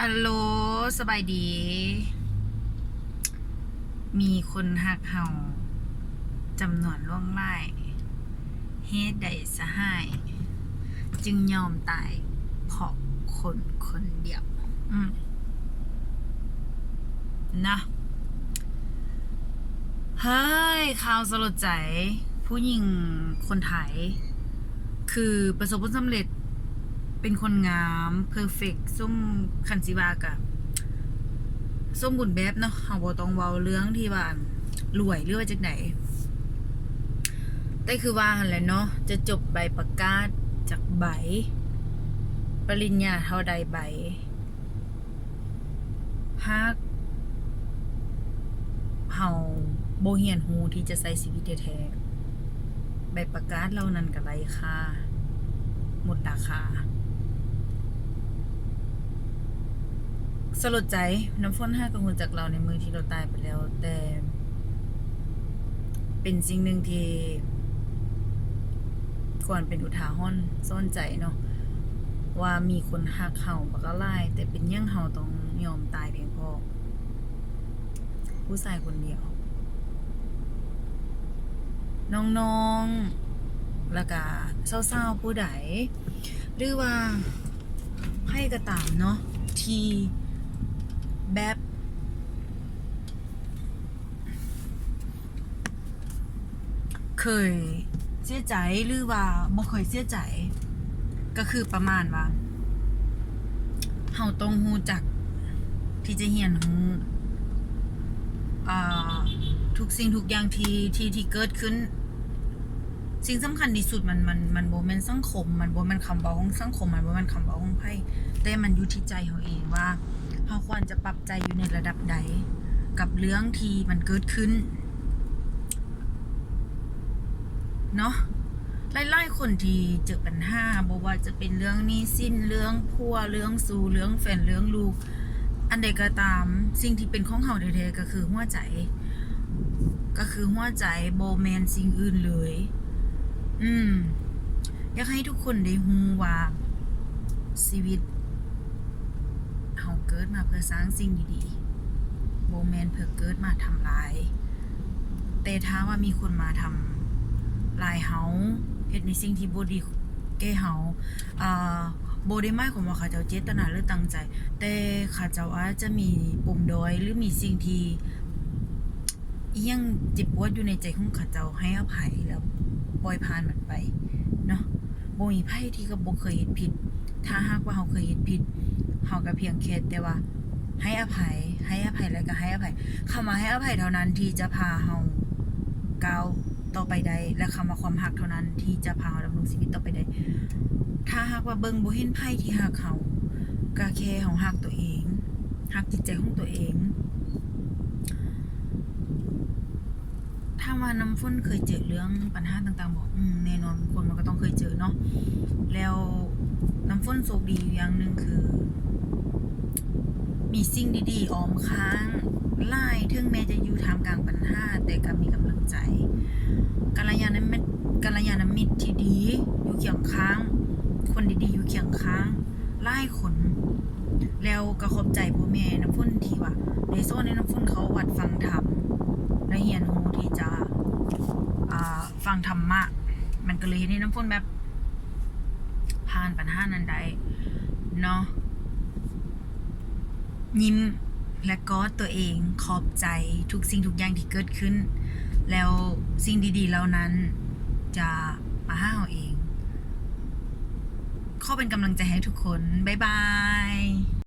ອາໂລ ສະບາຍດີ. ມີຄົນຮັກເຮົາຈຳນວນຫຼວງຫຼາຍ, ເຫດໃດສະຫາຍຈຶ່ງຍອມຕາຍເພາະຄົນຄົນດຽວ? ອືມ ນະ. ເຮີ້ຍ ຂ່າວສະຫຼົດໃຈ, ຜູ້ຍິງຄົນໄທ ຄືປະສົບຜົນສຳເລັດ, ເປັນຄົນງາມ ເພີເຟັກ ສົມ ຄັນຊິວ່າກະສົມບູນແບບເນາະ. ເຮົາບໍ່ຕ້ອງເວົ້າເລື່ອງທີ່ວ່າລວຍ ຫຼືວ່າຈັ່ງໃດ, ແຕ່ຄືວ່າຫັ້ນແຫຼະເນາະ, ຈະຈົບໃບປະກາດຈັກໃບ, ປະລິນຍາເທົ່າໃດໃບ, ຫາກເຮົາບໍ່ຮຽນຮູ້ທີ່ຈະໃຊ້ຊີວິດແທ້ໆ, ໃບປະກາດເຫຼົ່ານັ້ນກໍໄຮ້ຄ່າ, ໝົດລາຄາ. ສະຫຼົດໃຈ, ນ້ຳຝົນຫາກໍຮູ້ຈັກລາວໃນມື້ທີ່ລາວຕາຍໄປແລ້ວ, ແຕ່ເປັນສິ່ງໜຶ່ງທີ່ຄວນເປັນອຸທາຫອນສອນໃຈເນາະ, ວ່າມີຄົນຮັກເຮົາບັກຫຼາຍ, ແຕ່ເປັນຫຍັງເຮົາຕ້ອງຍອມຕາຍພຽງເພາະ ຜູ້ຊາຍຄົນດຽວ. ນ້ອງໆ ແລ້ວກະສາວໆ ຜູ້ໃດ ຫຼືວ່າໃຜກໍຕາມເນາະ ທີ່ແບບ ເຄີຍເສຍໃຈ ຫຼືວ່າບໍ່ເຄີຍເສຍໃຈ, ກໍຄືປະມານວ່າ ເຮົາຕ້ອງຮູ້ຈັກທີ່ຈະຮຽນຮູ້ ອ່າ ທຸກສິ່ງທຸກຢ່າງທີ່ ທີ່ ທີ່ເກີດຂຶ້ນ. ສິ່ງສຳຄັນທີ່ສຸດ ມັນ ມັນ ມັນບໍ່ແມ່ນສັງຄົມ, ມັນບໍ່ແມ່ນຄຳເວົ້າຂອງສັງຄົມ, ມັນບໍ່ແມ່ນຄຳເວົ້າຂອງໃຜ, ແຕ່ມັນຢູ່ທີ່ໃຈເຮົາເອງວ່າ ເຮົາຄວນຈະປັບໃຈຢູ່ໃນລະດັບໃດກັບເລື່ອງທີ່ມັນເກີດຂຶ້ນເນາະ. ຫຼາຍໆຄົນທີ່ເຈີປັນຫາ, ບໍ່ວ່າຈະເປັນເລື່ອງໜີ້ສິນ, ເລື່ອງຜົວ, ເລື່ອງຊູ້, ເລື່ອງແຟນ, ເລື່ອງລູກ, ອັນໃດກໍຕາມ, ສິ່ງທີ່ເປັນຂອງເຮົາແທ້ໆ ກໍຄືຫົວໃຈ, ກໍຄືຫົວໃຈ, ບໍ່ແມ່ນສິ່ງອື່ນເລີຍ. ອືມ ຢາກໃຫ້ທຸກຄົນໄດ້ຮູ້ວ່າ ຊີວິດເຮົາເກີດມາເພື່ອສ້າງສິ່ງດີໆ, ບໍ່ແມ່ນເພື່ອເກີດມາທຳລາຍ. ແຕ່ຖ້າວ່າມີຄົນມາທຳລາຍເຮົາ, ເຮັດໃນສິ່ງທີ່ບໍ່ດີແກ່ເຮົາ, ອ່າ ບໍ່ໄດ້ໝາຍຄວາມວ່າເຂົາເຈົ້າເຈດຕະນາ ຫຼື ຕັ້ງໃຈ, ແຕ່ເຂົາເຈົ້າອາດຈະມີປົມດ້ອຍ ຫຼື ມີສິ່ງທີ່ ອີ່ຫຍັງເຈັບປວດຢູ່ໃນໃຈຂອງເຂົາເຈົ້າ, ໃຫ້ອະໄພ ແລ້ວປ່ອຍຜ່ານມັນໄປເນາະ. ບໍ່ມີໃຜທີ່ກໍບໍ່ເຄີຍເຮັດຜິດ. ຖ້າຫາກວ່າເຮົາເຄີຍເຮັດຜິດ, ເຮົາກໍພຽງແຄ່ແຕ່ວ່າໃຫ້ອະໄພ, ໃຫ້ອະໄພ ແລ້ວກໍໃຫ້ອະໄພ. ຄຳວ່າໃຫ້ອະໄພເທົ່ານັ້ນທີ່ຈະພາເຮົາກ້າວຕໍ່ໄປໄດ້, ແລະ ຄຳວ່າຄວາມຮັກເທົ່ານັ້ນທີ່ຈະພາເຮົາດຳລົງຊີວິດຕໍ່ໄປໄດ້. ຖ້າຫາກວ່າເບິ່ງບໍ່ເຫັນໃຜທີ່ຮັກເຮົາ, ກໍແຄ່ເຮົາຮັກຕົວເອງ, ຮັກຈິດໃຈຂອງຕົວເອງ. ຖາມວ່ານ້ຳຝົນເຄີຍເຈີເລື່ອງບັນຫາຕ່າງໆບໍ່? ອືມ ແນ່ນອນ, ຄົນມັນກໍຕ້ອງເຄີຍເຈີເນາະ. ແລ້ວນ້ຳຝົນໂຊກດີຢູ່ຢ່າງໜຶ່ງຄື ມີສິ່ງດີໆອ້ອມຂ້າງຫຼາຍ, ເຖິງແມ້ຈະຢູ່ທ່າມກາງບັນຫາ, ແຕ່ກໍມີກຳລັງໃຈ, ກັນລະຍານະມິດ, ກັນລະຍານະມິດທີ່ດີຢູ່ຄຽງຂ້າງ, ຄົນດີໆຢູ່ຄຽງຂ້າງ ຫຼາຍຄົນ. ແລ້ວກໍຂອບໃຈພໍ່ແມ່ນ້ຳຝົນທີ່ວ່າໄດ້ສອນໃຫ້ນ້ຳຝົນເຂົ້າວັດຟັງທຳ ແລະ ຮຽນຮູ້ທີ່ຈະ ອ່າ ຟັງທຳມະ. ມັນກໍເລີຍເຮັດໃຫ້ນ້ຳຝົນແບບຜ່ານບັນຫານັ້ນໄດ້ເນາະ. ຍິ້ມ ແລະ ກອດຕົວເອງ, ຂອບໃຈທຸກສິ່ງທຸກຢ່າງທີ່ເກີດຂຶ້ນ, ແລ້ວສິ່ງດີໆເຫຼົ່ານັ້ນຈະມາຫາເຮົາເອງ. ຂໍເປັນກຳລັງໃຈໃຫ້ທຸກຄົນ. ບາຍບາຍ.